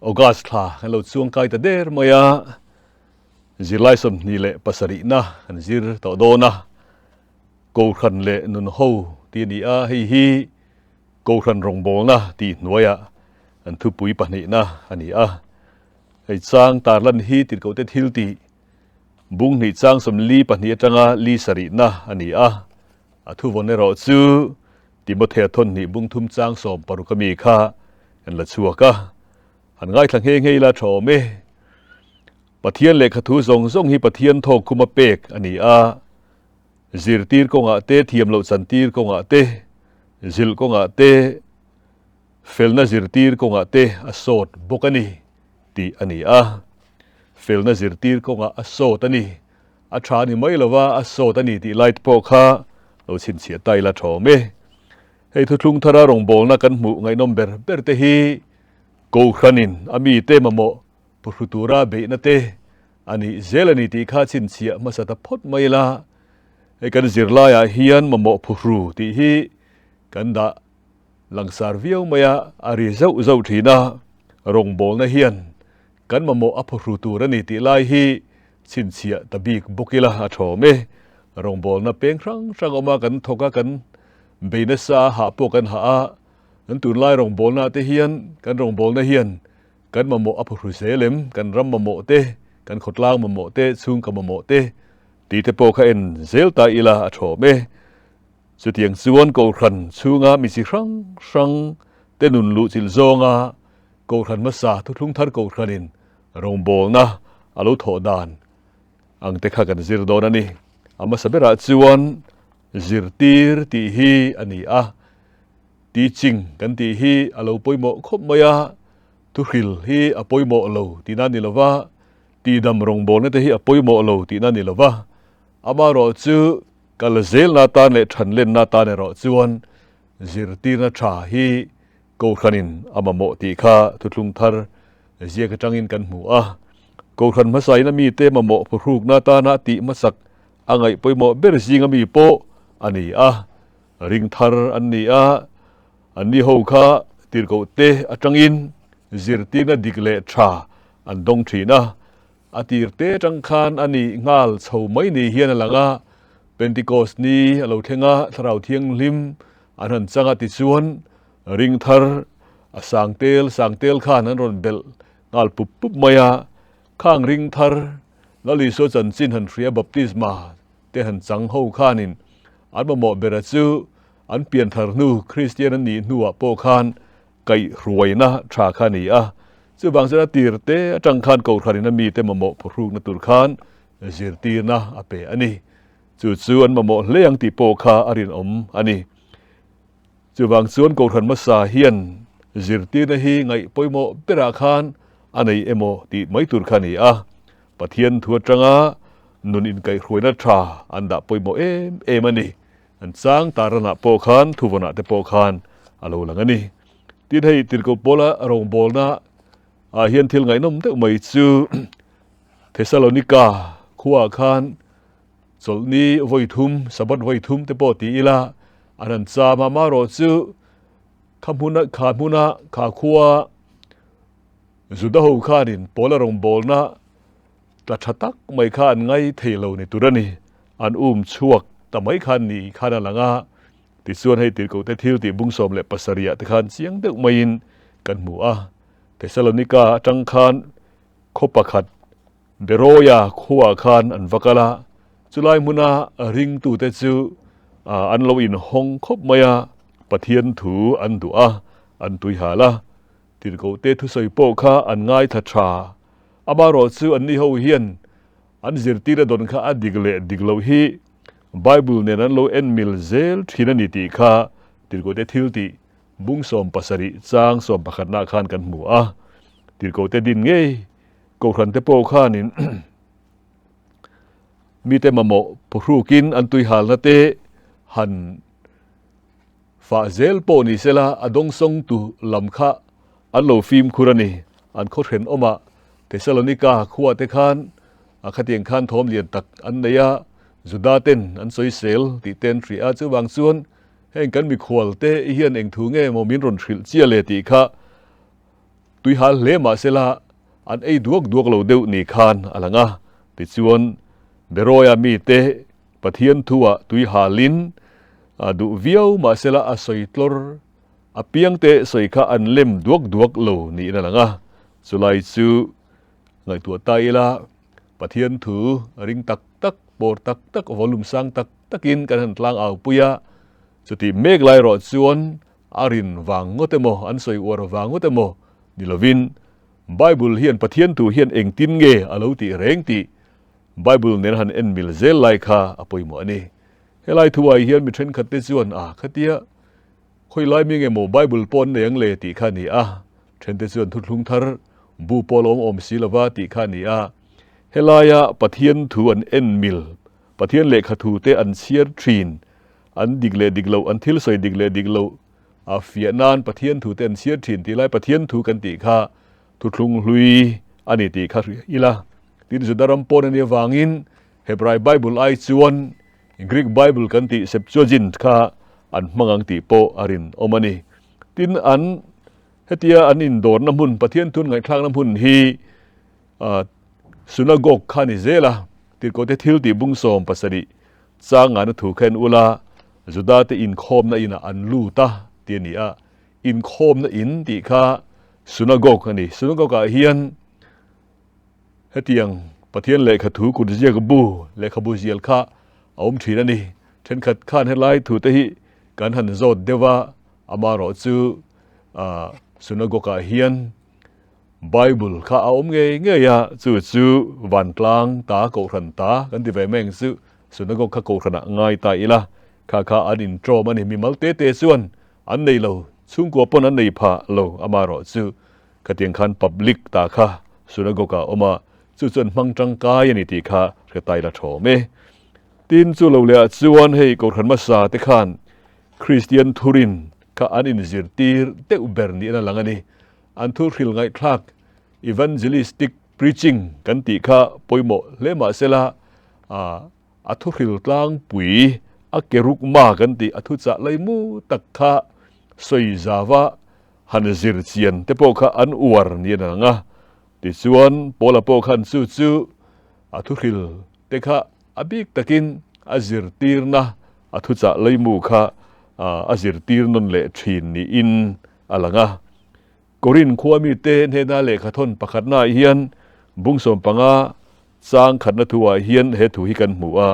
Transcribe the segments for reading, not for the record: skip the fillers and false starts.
August thla kan lo chuang kai ta der mai a, zirlai 27na kan zir tawh dawn a, Kohhran leh nun ho tih a ni a, hei hi Kohhran rawngbawlna tih hnuaiah an thupui pahnihna a ni a. Hei chang tarlan hi tirhkohte thil tih bung hnih chang 42 atanga li sarihna a ni a. A thuvawn erawh chu Timothea thawnhnih bung thum chang 16 ami kha kan la chhuak a. Han ngaithla nghe nghe ila tha awm e. Pathian lehkha thu zawng zawng hi Pathian thawk khuma pek a ni a. Zirtir kawngah te, thiam loh chantir kawngah te, zilh kawngah te, felna zirtir kawngah te a sawt bawk a ni tih a ni a. Felna zirtir kawngah a sawt a ni. A tha a ni mai lo va, a sawt a ni tih lai te pawh kha lo chhinchhiah ta ila tha awm e. Hei thuthlung thara rawngbawlna kan hmuh ngaihnawm ber ber te hi Kohhranin a mite mamawh Pu tura beihna te a nih zel a ni tih kha chhinchhiah hmasa ta phawt mai ila, hei kan zirlaiah hian mamawh phuhru tih hi kan dah langsar viau mai a, a ri zauh zauh thin a, rawngbawlna hian kan mamawh a phuhru tur a ni tih lai hi chhinchhiah ta bik bawk ila a thawm e. Rawngbawlna peng hrang hrang awm a, kan thawk a, kan bei nasa a, hah pawh kan hah a, kan tunlai rawngbawlna te hian kan rawngbawlna hian Kan mamawh a phuhru zel em? Kan ram mamawh te, kan khawtlang mamawh te, chhungka mamawh te tih te pawh kha en zel ta ila a thawm e. Chutiang chuan Kohhran chhunga mi chi hrang hrang te nun luh chilh zawnga Kohhran hmasa thuthlung thar Kohhranin rawngbawlna a lo thawh dan ang te kha kan zir dawn a ni. A hmasa berah chuan zirtir tih hi a ni a. Teaching kan tih hi a lo pawimawh khawp mai a, thuhril hi a pawimawh lo tihna a ni lo va, tihdam rawngbawlna te hi a pawimawh lo tihna a ni lo va, amaherawh chu kal zelna atan leh thanlenna atan erawh chuan zirtirna tha hi Kohhranin a mamawh tih kha thuthlung thar ziak atangin kan hmu a. Kohhran hmasain a mite mamawh phuhrukna atana tih hmasak a ngaih pawimawh ber zinga mi pawh a ni a. Ring thar an ni a, an ni ho kha tirhkoh te atangin zirtirna dik leh tha an dawng thin a, a tir te atang khan a nih nghal chho mai ni hian a lang a, Pentecost ni a lo thleng a, Thlarau Thianghlim an han chang a tichuan ring thar a sang tel sang tel khan an rawn belh nghal pup pup mai a, khang ring thar Lal Isua chanchin han hria baptisma te han chang ho khanin an mamawh bera chu an pianthar hnu Kristian an nih hnuah pawh khan kaihhruaina tha kha a ni a. Chuvang chuan a tir te atang khan Kohhranin a mite mamawh phuhrukna tur khan zirtirna a pe a ni. Chu chu an mamawh hle ang tih pawh kha a rinawm a ni. Chuvang chuan Kohhran hmasa hian zirtirna hi ngaih pawimawh berah khan a nei emaw tih mai tur kha a ni a. Pathian thu atanga nun inkaihhruaina tha an dah pawimawh em em a ni. An chang taranah pawh khan thuvawnah te pawh khan a lo lang a ni. Tin hei Tirhkoh Pawla rawngbawlna ah hian thil ngaihnawm deuh mai chu Thesalonika khuaah khan chawlhni vawi thum, Sabbath vawi thum te pawh ti ila an han cham a, amaherawhchu kha hmuna kha hmuna kha khua Juda ho khanin Paula rawngbawlna tla tha tak mai kha an ngai thei lo ni tur a ni. An um chhuak ta mai khan ni khan a lang a. Tichuan hei tirhkohte thil tih bung 17 ah te khan chiang deuh maiin kan hmu a. Thesalonika atang khan khaw pakhat Beroia khuaah khan an va kal a. Chulai hmuna ringtute chu an lo inhawng khawp mai a, Pathian thu an duh a, an tuihal a. Tirhkohte thusawi pawh kha an ngaithla tha. Amaherawh chu anni ho hian an zirtir a dawn kha a dik leh dik loh hi Bible nen an lo en mil zel thin a ni tih kha Tirhkohte thil tih bung 70 chang 11 nah khan kan hmu a. Tirhkohte din ngei Kohhrante pawh khanin mite mamawh phuhrukin an tuihalna te han Fah zel pawh ni sela a dawngsawng tu lam kha an lo fimkhur a ni. An khaw ṭhenawmah Thesalonika khua te khan a khatiang khan thawm lian tak an nei a, Juda ten an sawisel tih te an hria a, chuvang chuan heng kan mikhual te hian eng thu nge maw min rawn hrilh chiah le tih kha. Tui hal hle mah sela an ei duak duak lo deuh ni khan a lang a. Tichuan, Beroia mite Pathian thuah tui halin a duh viau mah sela a sawi tlawr a piangte sawi kha an lem duak duak lo niin a lang a. Chulai chu ngaihtuah ta ila Pathian thu ring tak tak, pawr tak tak, volume sang tak takin kan han tlang au pui a. Chutih mek lai erawh chuan a rin vang ngawt emaw, an sawi uar vang ngawt emaw ni lovin Bible hian Pathian thu hian engtin nge a lo tih reng tih Bible nen han en mil zel lai kha a pawimawh a ni. Helai thuai hian mi thenkhat te chuan a khatia khawi lai mi nge maw Bible pawh an nei ang le tih kha a ni a, thente chuan thuthlung thar bu pawh a lo awm awm si lova tih kha a ni a. Helaia Pathian thu an en mil, Pathian lehkha thu te an chhiar thin An dik leh dik loh, an thil sawi dik leh dik loh a fiah nan Pathian thu te an chhiar thin tih lai Pathian thu kan tih kha thuthlung hlui a ni tih kha hria ila. Tin, Juda ram pawn a nih avangin Hebrai Bible ai chuan Greek Bible kan tih Septuagint kha an hmang ang tih pawh a rinawm a ni. Tin, an hetia an indawrna hmun, Pathian thu an ngaihthlakna hmun hi Synagogue kha a ni zel a, Tirhkohte thil tih bung 70 Changana thu kha en ula, Juda-te inkhawmna inah an lut a ti a ni a. Inkhawmna in tih kha synagogue a ni. Synagogue-ah hian hetiang Pathian lehkha thu kut ziak bu, lehkhabu zial kha a awm thin a ni. Thenkhat khan helai thute hi kan han zawt deuh a, amaherawhchu synagogue-ah hian Bible kha a awm ngei ngei a, chu chu vantlang ta kohhran ta kan ti ve mai ang chu, synagogue kha kohhranah ngai ta ila, kha kha an intawm a ni, mimal te te chuan an nei lo, chhungkua pawn an nei pha lo, amaherawh chu khatiang khan public ta kha synagogue ah a awm a, chu chuan hmang tangkai a ni tih kha hre ta ila thawm e. Tin, chu lo leh ah chuan hei kohhran hmasa te khan Kristian thurin kha an inzirtir deuh ber niin a lang a ni. An thu hrilh ngaihthlak, evangelistic preaching, kan tih kha pawimawh hle mah sela, a thu hrilh tlangpui, a kerugma kan tih, a thuchah laimu tak kha sawi zava han zir chian te pawh kha an uar niin a lang a. Tichuan, Paula pawh khan chu chu a thu hrilh te kha a bik takin a zirtirna, a thuchah laimu kha a zirtir nawn leh thin niin a lang a. Korin khua mite hnena lehkha thawn pakhatnaah hian bung 15 chang khatna thuah hian he thu hi kan hmu a,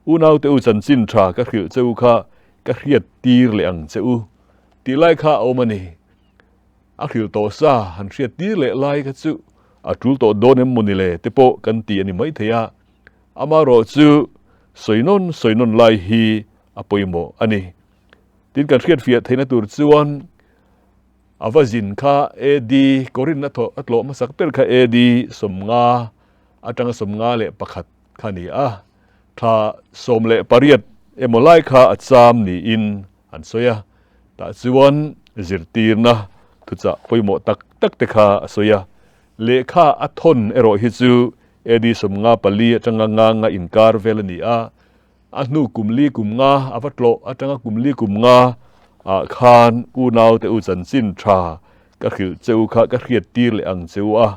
Unaute u chanchin tha ka hrilh che u kha ka hriat tir leh ang che u tih lai kha a awm a ni. A hrilh tawh sa han hriat tir leh lai kha chu a tul tawh dawn em mawni le te pawh kan ti a ni maithei a, amaherawh chu sawi nawn sawi nawn lai hi a pawimawh a ni. Tin kan hriatfiah theihna tur chuan a va zin kha AD Korin a thawh a tlawh hmasak ber kha AD 50 atanga 51 kha a ni a, thla 18 emaw lai kha a cham niin an sawi a, tah chuan zirtirna thuchah pawimawh tak tak te kha a sawi a, lehkha a thawn erawh hi chu AD 54 atanga nga nga inkar vel a ni a, A hnu kum li kum nga a va tlawh atanga kum li kum nga ah khan unau te u chanchin tha ka hrilh che u kha ka hriat tir leh ang che u a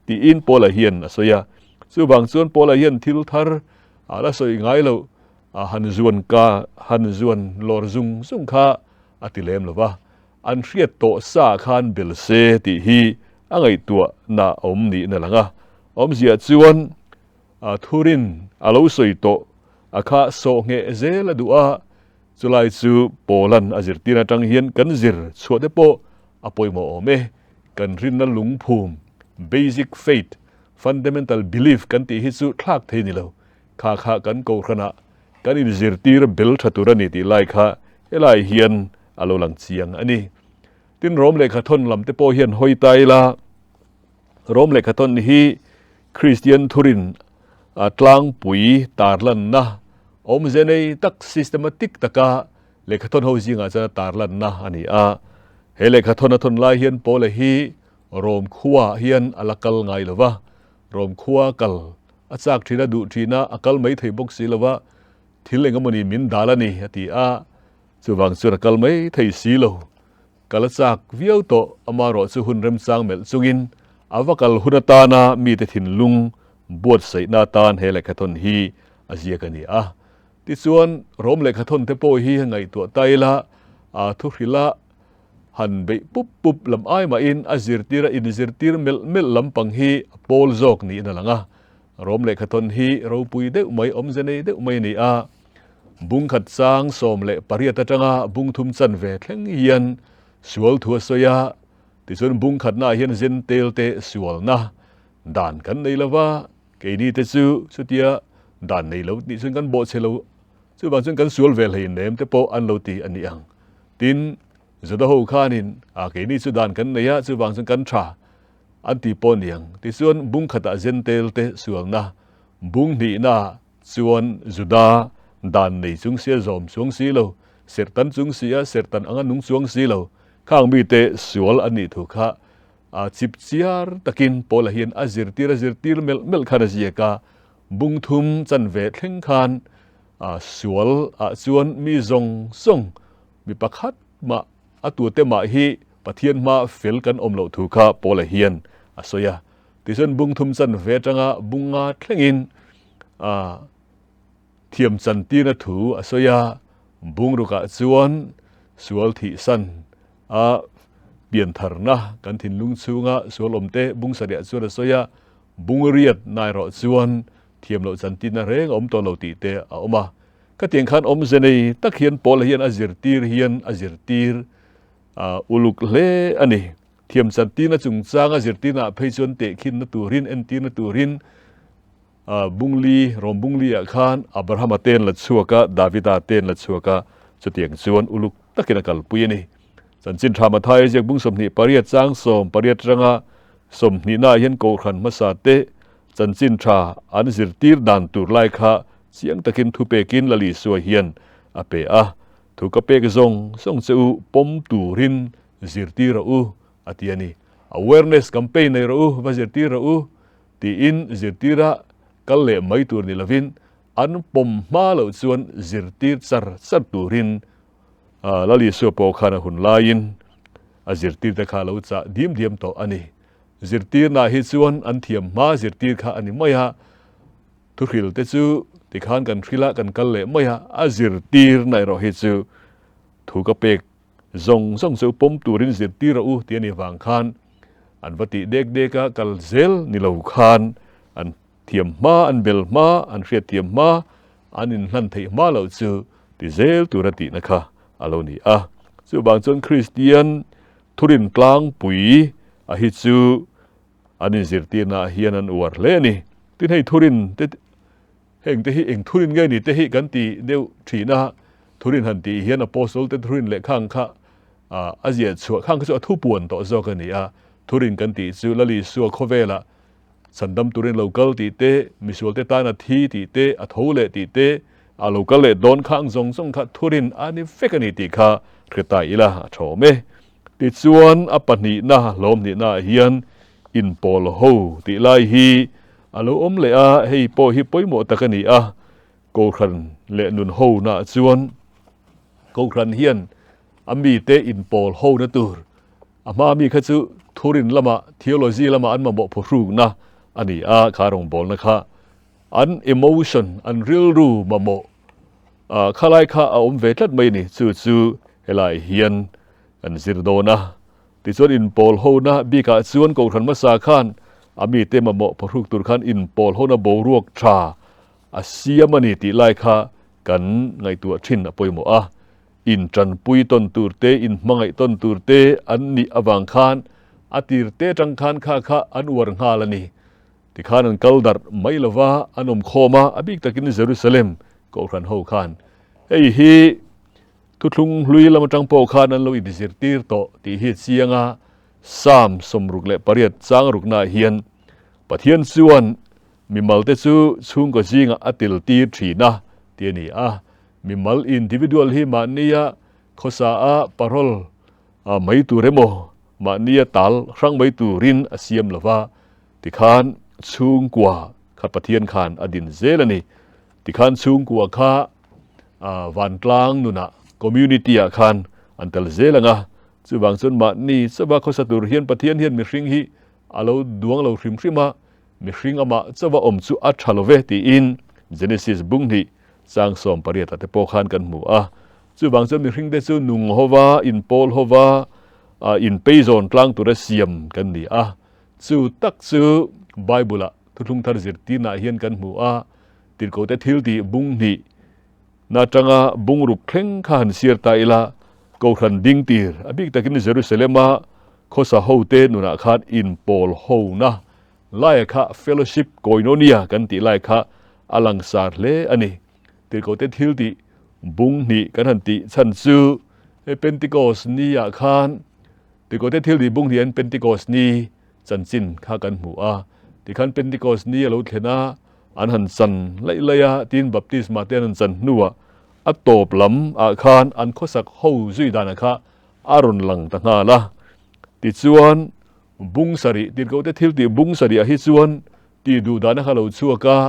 tiin Paula hian a sawi a. Chuvang chuan Paula hian thil thar a la sawi ngai loh a han zuan ka han zuan lawr zung zung kha a ti lem lo va, an hriat tawh sa khan bel se tih hi a ngaihtuah na awm niin a lang a. Awmzia chuan A thurin a lo sawi tawh a kha sawh ngheh zel a duh a, chulai chu Paula'n a zirtir atang hian kan zir chhuah te pawh a pawimawh awm e. Kan rinna lungphum, basic faith, fundamental belief kan tih hi chu thlak thei ni lo. Kha kha kan kohhranah kan inzirtir bel tha tur a ni tih lai kha helai hian a lo lang chiang a ni. Tin, Rom lehkhathawn lam te pawh hian hawi ta ila, Rom lehkhathawn hi Kristian thurin a tlangpui tarlanna awmze nei tak, systematic taka lehkhathawn ho zingah chuan a tarlanna a ni a. He lehkhathawn a thawn lai hian Paula hi Rom khuaah hian a la kal ngai lo va, Rom khua kal a chak thin a, duh thin a, a kal mai thei bawk si lo va, thil eng emawni min dal a ni a ti a, chuvang chuan a kal mai thei si lo. Kal a chak viau tawh, amaherawhchu hun remchang melh chungin a va kal hun atana mite thinlung buatsaihna atan he lehkhathawn hi a ziak a ni a. Tichuan, Rom lehkhathawn te pawh hi ngaihtuah ta ila, a thuhrilha han beih pup pup lam ai mahin a zirtir a inzirtir melh melh lampang hi a pawl zawk niin a lang a. Rom lehkhathawn hi ropui deuh mai, awmze nei deuh mai a ni a. Bung khat chang 18 atanga bung thum chanve thleng hian sual thu a sawi a, tichuan bung khatnaah hian zentel te sualna dan kan nei lo va, keini te chu chutia dan nei lo tih chuan kan bawhchhe lo, chuvang chuan kan sual ve hlein nem te pawh an lo ti a ni ang. Tin, Juda ho khanin a keini chu dan kan nei a, chuvang chuan kan tha an ti pawh a ni ang. Tichuan bung khatah zentel te sualna bung hnihnaah Chuan Juda dan nei chung sia zawm chuang si lo, serhtan chung si a serhtan anga nung chuang si lo, khang mite sual a nih thu kha a chip chiar takin Paula hian a zirtir a zirtir melh melh khan a ziak a, bung thum chanve thleng khan a sual ah chuan mi zawng zawng mi pakhat mah a tute mah hi Pathian hma fel kan awm loh thu kha Paula hian a sawi a. Tichuan bung thum chanve atanga bung nga thlengin a thiam chantirna thu a sawi a, bung rukah chuan sual thihsan a piantharna kan thinlung chhunga sual awmte bung sarih chuan a sawi a, bung riat na erawh chuan thiam loh chantirna reng a awm tawh lo tih te a awm a. Khatiang khan awmze nei tak hian Paula hian a zirtir hian a zirtir uluk hle a ni. Thiam chantirna chungchanga zirtirnaah phei chuan tehkhinna turin, entirna turin Bungli, Rom Bungli-ah khan Abrahama te an la chhuak a, Davida te an la chhuak a, chutiang chuan uluk takin a kalpui a ni. Chanchin tha Mathaia ziak bung 28 chang 18 atanga 20 naah hian Kohhran hmasa te chanchin tha an zirtir dan tur lai kha chiang takin thupekin Lal Isua hian a pe a, Thu ka pek zawng zawng che u pawm turin zirtir rawh u a ti a ni. Awareness campaign nei rawh u, va zirtir rawh u tiin zirtira kal leh mai tur ni lovin an pawm hma loh chuan zirtir char char turin Lal Isua pawh khan a hun laiin a zirtirte kha a lo chah diam diam tawh a ni. Zirtirnaah hi chuan an thiam hma zirtir kha a ni mai a, thuhrilte chu tikhan kan hrilh a, kan kal leh mai a, a zirtirna erawh hi chu thu ka pek Zawng zawng chu pawm turin zirtir rawh u tih a nih vang khan an va tih dek dek a, kal zel ni lo khan an thiam hma, an bel hma, an hriat thiam hma, an inhlan theih hma loh chu ti zel tura tihna kha a lo ni a. Chuvang chuan Kristian thurin tlangpui a hi chu an inzirtirnaah hian an uar hle a ni. Tin hei thurin te Heng te hi eng thurin nge ni te hi kan ti deuh thin a, thurin han tih hian Apostle te thurin leh khang kha a ziah chhuah khang kha chu a thupuan tawh zawk a ni a, thurin kan tih chu Lal Isua khawvelah chhandam turin lo kal tih te, misual te tan a thi tih te, a tho leh tih te, a lo kal leh dawn khang zawng zawng kha thurin a ni vek a ni tih kha hre ta ila a tha awm e. Tichuan a pahnihna hlawmhnihna ah hian inpawl ho tih lai hi A lo awm leh a, hei pawh hi pawimawh tak a ni a, Kohhran leh nun hona chuan Kohhran hian a mite inpawl hona tur a hma mi kha chu thurin lama theology lama an mamawh phuhrukna a ni a, kha rawngbawlna kha an emotion an rilru mamawh khalai kha a awm ve tlat mai a ni, chu chu helai hian kan zir dawn a. Tichuan inpawl hona bikah chuan Kohhran hmasa khan a mite mamawh phawhruk tur khan inpawl hona boruak tha a siam a ni tih lai kha kan ngaihtuah thin a pawimawh a. Intanpui tawn tur te, inhmangaih tawn tur te an nih avang khan a tir te atang khan kha kha an uar nghal a ni. Tikhan an kal darh mai lova an awm khawm a, a bik takin Jerusalem Kohhran ho khan hei hi Thuthlung hlui lam atang pawh khan an lo inzirtir tawh tih hi a chiang a, Psalm 68 chang ruknaah hian Pathian chuan mimalte chu chhungkaw zingah a tel tir thin a ti a ni a. Mimal individual hi mahnia khawsa a parol mai tur emaw mahnia tal hrang mai turin a siam lo va, tikhan chhungkua kha Pathian khan a din zel a ni. Tikhan chhungkua kha vantlang nunah community ah khan an tel zel ang a. Chuvang chuan mahni chauha khawsa tur hian Pathian hian mihring hi a lo duang lo hrim hrim a, mihring amah chauha awm chu a tha lo ve tiin Genesis bung hnih chang 18 ah te pawh khan kan hmu a. Chuvang chuan mihring te chu nung hova, inpawl hova, inpeizawn tlang tura siam kan ni a. Chu tak chu Bible-ah Thuthlung Thar zirtirnaah hian kan hmu a, Tirhkohte thiltih bung hnih na atanga bungruk thleng kha han siar ta ila, Kohhran ding tir, a bik takin Jerusalem-a khawsa hote nunah khan inpawl hona laia kha fellowship, koinonia kan tih lai kha a langsar hle a ni. Tirhkohte thiltih bung hnih kan han tih chhan chu hei Pentecost ni-ah khan Tirhkohte thiltih bung hnih an Pentecost ni chanchin kha kan hmu a, tikhan Pentecost ni a lo thlen a, an han chan laih laih a, tin baptisma te an han chan hnuah a tawp lam ah khan an khawsak ho zui danah kha a rawn lang ta nghal a. Tichuan bung sarih, tirhkohte thil tih bung sarih ah hi chuan tih duh dana kha lo chhuak a,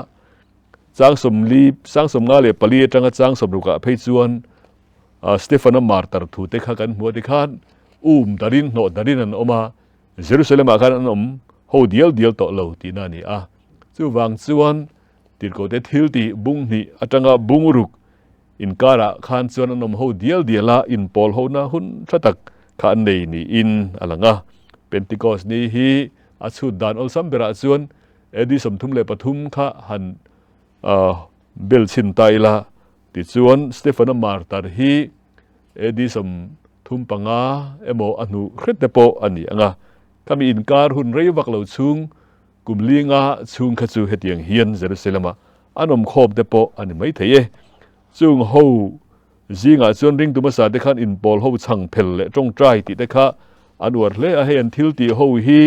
chang sawmli, sang 54 atanga chang 60 ah phei chuan Stefana martar thu te kha kan hmu a, tikhan um darin hnawh darin an awm a, Jerusalem-ah khan an awm ho dial dial tawh lo tihna a ni a. Chuvang chuan Tirhkohte thiltih bung hnih atanga bung ruk inkarah khan chuan an awm ho dial dial a, inpawl hona hun tha tak kha an nei niin a lang a. Pentecost ni hi a chhut dan awlsam berah chuan AD 33 kha han bel chhin ta ila. Tichuan Stefana martar hi AD 35 emaw a hnu hret te pawh a ni ang a, khami inkar hun rei vak lo chhung kum linga chhung kha chu hetiang hian Jerusalem-ah an awm khawm te pawh a ni maithei e. Chung ho zingah chuan ringtu hmasa te khan inpawl ho chhang phel leh tawngtai tih te kha an uar hle a, hei an thil tih ho hi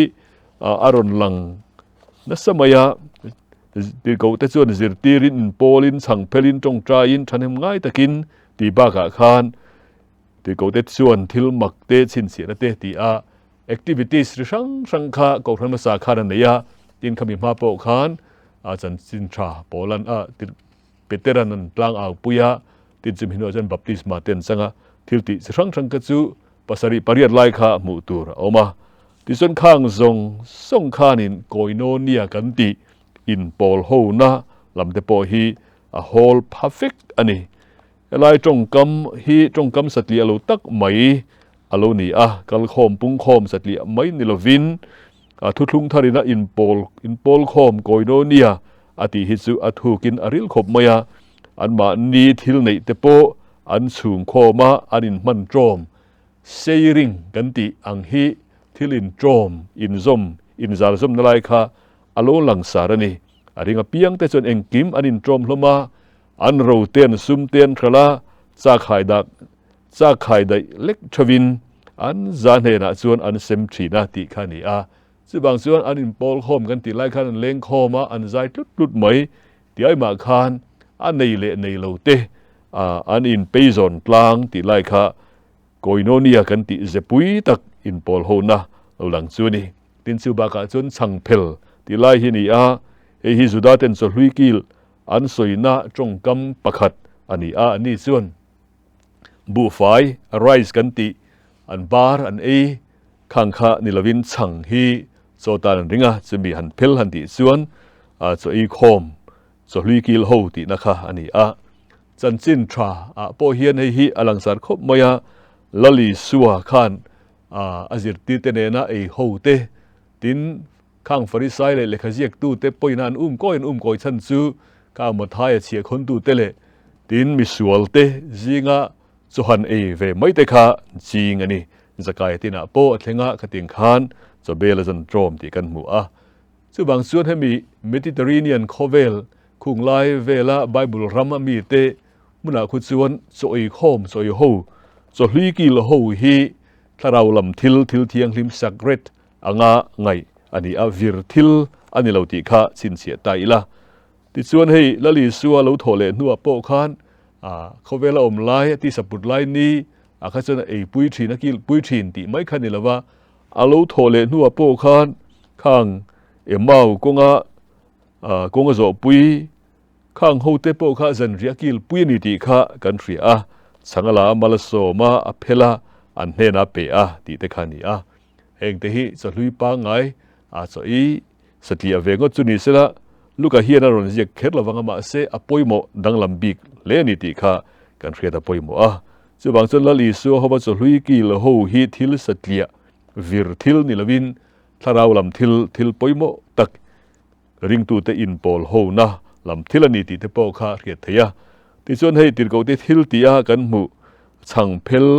a rawn lang nasa mai a, Tirhkoh te chuan zirtirin inpawlin chhang phelin tawngtaiin thahnem ngai takin tih bakah khan Tirhkoh te chuan thil mak te chhinchhiahna te ti a activities ri hrang hrang kha Kohhran hmasa khan a nei a, tin khami hma pawh khan a chanchin tha Paulan a Peteran an tlang au pui a, tin chumi hnuah chuan baptisma te an chang a, thil tih chi hrang hrang kha chu pasarih pariat lai kha hmuh tur a awm a. Tichuan khang zawng zawng khanin Koinonia kan tih inpawl hona lam te pawh hi a hawl pha vek a ni. Helai tawngkam hi tawngkam satliah lo tak mai a lo ni a, kalkhawm pungkhawm satliah mai ni lovin thuthlung tharina inpawl inpawl khawm Koinonia a tih hi chu a thukin a ril khawp mai a, anmahni thil neih te pawh an chhungkhawm a, an inhman tawm Sharing kan tih ang hi thil intawm, inzawm, inzalzawmna lai kha a lo langsar a ni. A ring apiang te chuan engkim an intawm hlawm a, an ro te an sum te an hralh a, chak hai dak, chak khai daih lek thavin an za hnenah chuan an sem thin a tih kha a ni a. Chuvang chuan an inpawl khawm kan tih lai khan an leng khawm a, an zai tlut tlut mai tih aimah khan a nei leh nei lo te an inpeizawn tlang tih lai kha Koinonia kan tih zepui tak inpawl hona lo lang chu a ni. Tin chu bakah chuan chhangphel tih lai hi a ni a, hei hi Juda ten chawhlui kil an sawina tawngkam pakhat a ni a, ani chuan buhfai, rice, kan tih an bar an ei khang kha ni lovin chhang hi chaw tan an ring a, chumi han phel han tih chuan chaw ei khawm chawhlui kil ho tihna kha a ni a. Chanchin tha ah pawh hian hei hi a langsar khawp mai a, Lali Sua khan a zirtir te nena ei ho te, tin khang Farisai leh lehkha ziaktu te pawhin an um kawi an um kawi chhan chu khang Mathaia chhiahkhawntu te leh tin misual te zinga chawhan ei ve mai te kha ching a ni. Zakaia tinah pawh a thleng a, khatin khan chawbel a zan tawm tih kan hmu a. Chuvang chuan hemi Mediterranean khawvel khung lai vela Bible ram a mite hmunah khu chuan chaw ei khawm, chaw ei ho, chaw hlui kil ho hi thlarau lam thil, thil thianghlim, sacred, anga ngaih a ni a, vir thil a ni lo tih kha chhinchhiah ta ila. Tichuan hei Lal Isua lo thawh leh hnuah pawh khan khawvela awm lai, a tisa put lai ni ah kha chuan a ei pui thin, a kil pui thin tih mai kha ni lova, A lo thawh leh hnuah pawh khan khang Emau kawnga kawnga zawhpui khang hote pawh kha zanriah kil pui a ni tih kha kan hria a. Chhangala a mal a sawm a, a phel a, an hnenah pe a tih te kha a ni a. Heng te hi chawhlui pangngai a chaw i satliah ve ngawt chu ni sela, Luka hian a rawn ziak kher lovang a mahse a pawimawh danglam bik hle a ni tih kha kan hriat a pawimawh a. Chuvang chuan Lal Isua hova chawhlui kil ho hi thil satliah vir thil ni lovin thlarau lam thil thil pawimawh tak ringtute inpawl hona lam thil a ni tih te pawh kha a hriat theih a. Tichuan hei tirhkohte thil tih a kan hmuh chhangphel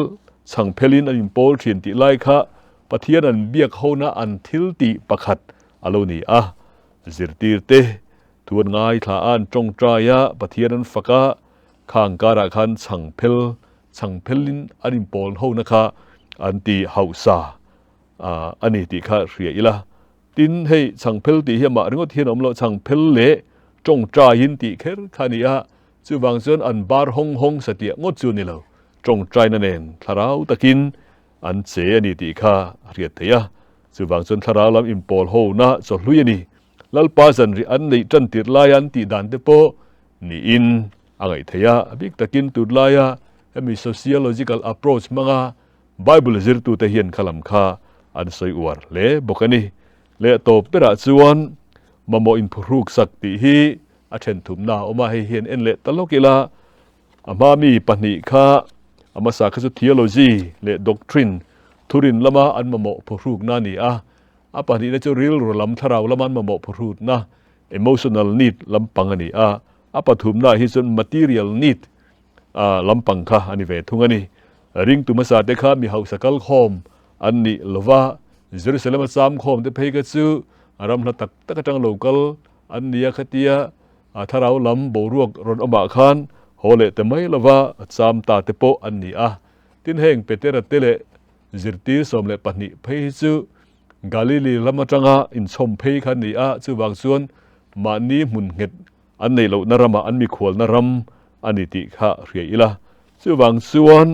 chhangphelin an inpawl thin tih lai kha Pathian an biak hona an thil tih pakhat a lo ni a. Zirtirte thu an ngaithla a, an tawngtai a, Pathian an fak a, khang karah khan chhangphel chhangphelin an inpawl hona kha an ti hausa a ni tih kha hria ila. Tin, hei chhangphel tih hi amah ringawt hian a awm lo, chhangphel leh tawngtaiin tih kher kha a ni a, chuvang chuan an bar hawng hawng satliah ngawt chu a ni lo, tawngtaina nen thlarau takin an che a ni tih kha a hriat theih a, chuvang chuan thlarau lam inpawl hona chawhlui a ni. Lalpa zanriah an neih tan tirh laia an tih dan te pawh niin a ngaih theih a, a bik takin tunlaia hemi sociological approach hmanga Bible zirtute hian kha lam kha an sawi uar hle bawk a ni. Leh tawp berah chuan mamawh inphuhruk sak tih hi a then thumna a awm a, hei hian en leh ta lawk ila a hma mi pahnih kha a hmasa kha chu theology leh doctrine thurin lama an mamawh phuhrukna a ni a, a pahnihna chu rilru lam thlarau lama an mamawh phuhrutna emotional need lampang a ni a, a pathumnaah hi chuan material need lampang kha a ni ve thung a ni. Ringtu hmasa te kha mi hausa kal khawm an nih lova, Jerusalem a cham khawm te phei kha chu ram hla tak tak atang lo kal an ni a, khatia thlarau lam boruak rawn awmah khan haw leh te mai lova cham ta te pawh an ni a. Tin heng Petera te leh zirtir 12 phei hi chu Galili lam atanga inchhawm phei kha an ni a, chuvang chuan mahni hmun nghet An neih lohna ramah an mikhualna ram a ni tih kha hria ila. Chuvang chuan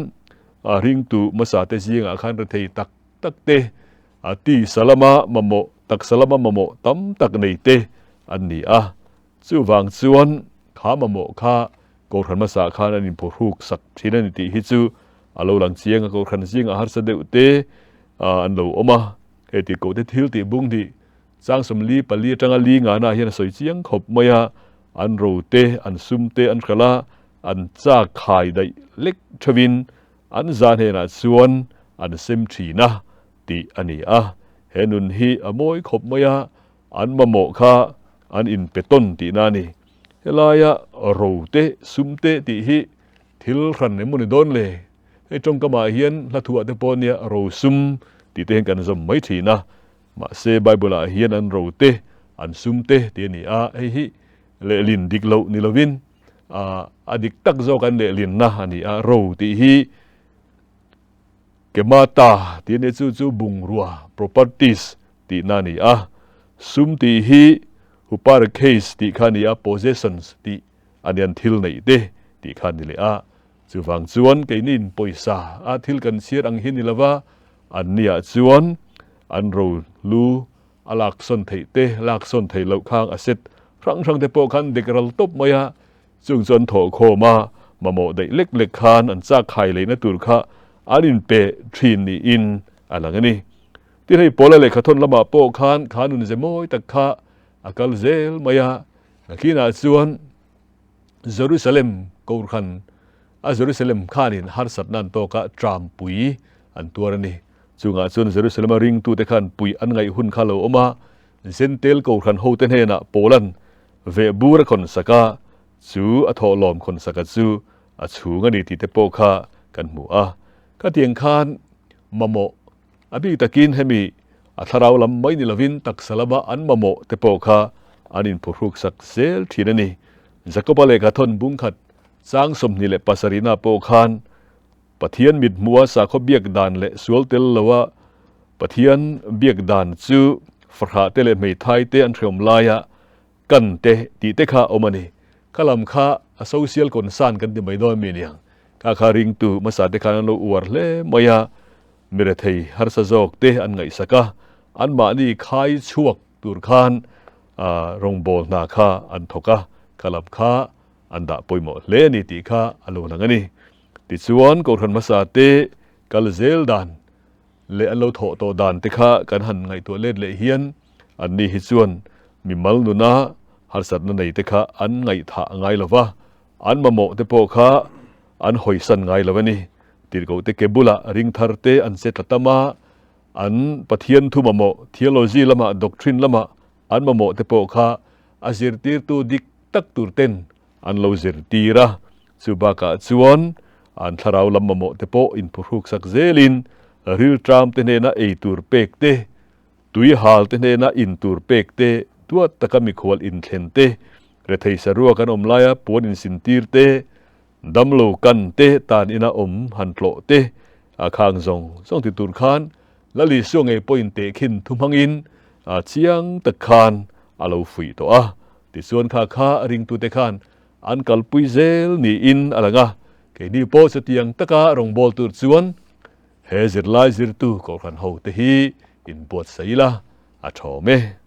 ringtu hmasate zingah khan rethei tak tak te, tisa lama mamawh, taksa lama mamawh tam tak nei te an ni a. Chuvang chuan kha mamawh kha Kohhran hmasa khan an inphawhruk sak thin a ni tih hi chu a lo lang chiang a. Kohhran zingah harsa deuh te an lo awm a, hei tih kohte thil tih bung hnih Chang 44 atanga li ngana hian a sawi chiang khawp mai a, an ro te, an sum te an hralh a, an chak khai daih lek theuhin an za hnenah chuan an sem thin a tih a ni a. He nun hi a mawi khawp mai a, an mamawh kha an inpe tawn tihna a ni. Helaia ro te, sum te tih hi thil hran emaw ni dawn le? Hei tawngkamah hian hlathuah te pawh nia ro sum tih te hian kan zawm mai thin a. Mahse, Bible-ah hian an ro te, an sum te tih a ni a, hei hi lehlin dik loh ni lovin a dik tak zawk an lehlinna a ni a. Ro tih hi kemata tih a ni a, chu chu bungrua, properties, tihna a ni a. Sum tih hi huparkheis tih kha a ni a, possessions tih a ni, an thil neih te tih kha a ni leh a. Chuvang chuan keiniin pawisa a thil kan chhiar ang hi ni lova, anniah chuan an ro lu a laksawn theih te, laksawn theih loh khang a set hrang hrang te pawh khan dek ral tawp mai a, chung chu an thawh khawm a, mamawh daih lek lek khan an chak khai leihna tur kha an inpe thin niin a lang a ni. Tin hei Paula lehkhathawn lamah pawh khan kha nunze mawi tak kha a kal zel mai a, nakinah chuan Jerusalem Kohhran a Jerusalem khanin harsatna an tawk a, tram pui an tuar a ni. Chungah chuan Jerusalem a ringtute khan pui an ngaih hun kha lo awm a, Jentail Kohhran hote hnenah Paulan vehbur a khawnsak a, chu a thawhlawm khawnsaka chu a chhung a ni tih te pawh kha kan hmu a. Khatiang khan mamawh A bik takin hemi a thlarau lam mai ni lovin taksa lama an mamawh te pawh kha an inphuhruk sak zel thin a ni. Jakoba lehkha thawn bungkhat chang 27na pawh khan Pathian mithmuha sakhaw biak dan leh sual tel loa Pathian biak dan chu fahrah te leh hmeithai te an hreawm laia kan te tih te kha awm a ni. Kha lam kha a social concern kan ti mai dawn mi niang. Kha kha ringtu hmasa te khan an lo uar hle mai a, mi rethei harsa zawk te an ngaihsak a, anmahni khai chhuak tur khan rawngbâwl hna kha an thawk a, kha lam kha an dah pawimawh hle a ni tih kha a lo lang a ni. Tichuan, Kohhran hmasa te. kal zel dan leh an lo thawh tawh dan te kha kan han ngaihtuah let leh hian anni hi chuan mimal nuna harsatna nei te kha an ngaihthah ngai lo va, an mamawh te pawh kha an hawisan ngai lo a ni. Tirhkoh te ke bulah ring thar te an che tla tam a, an Pathian thu mamawh, theology lamah, doctrine lamah an mamawh te pawh kha a zirtirtu dik tak tur ten an lo zirtir a, chu bakah chuan an thlarau lam mamawh te pawh inphuhruk sak zelin rilṭam te hnena ei tur pek te, tui hal te hnena in tur pek te, duat taka mikhual inthlen te, rethei saruak an awm laia puan insintir te, damlo kan te tan ina awm han tlawh te a khang zawng zawng ti tur khan Lal Isua ngei pawhin tehkhin thu hmangin chiang tak khan a lo fuih tawh a. Tichuan kha kha ringtute khan an kalpui zel niin a lang a, keini pawh chutiang taka rawngbâwl tur chuan he zirlai zirtu Kohhran hote hi inbuatsaih ila a ṭhawm e.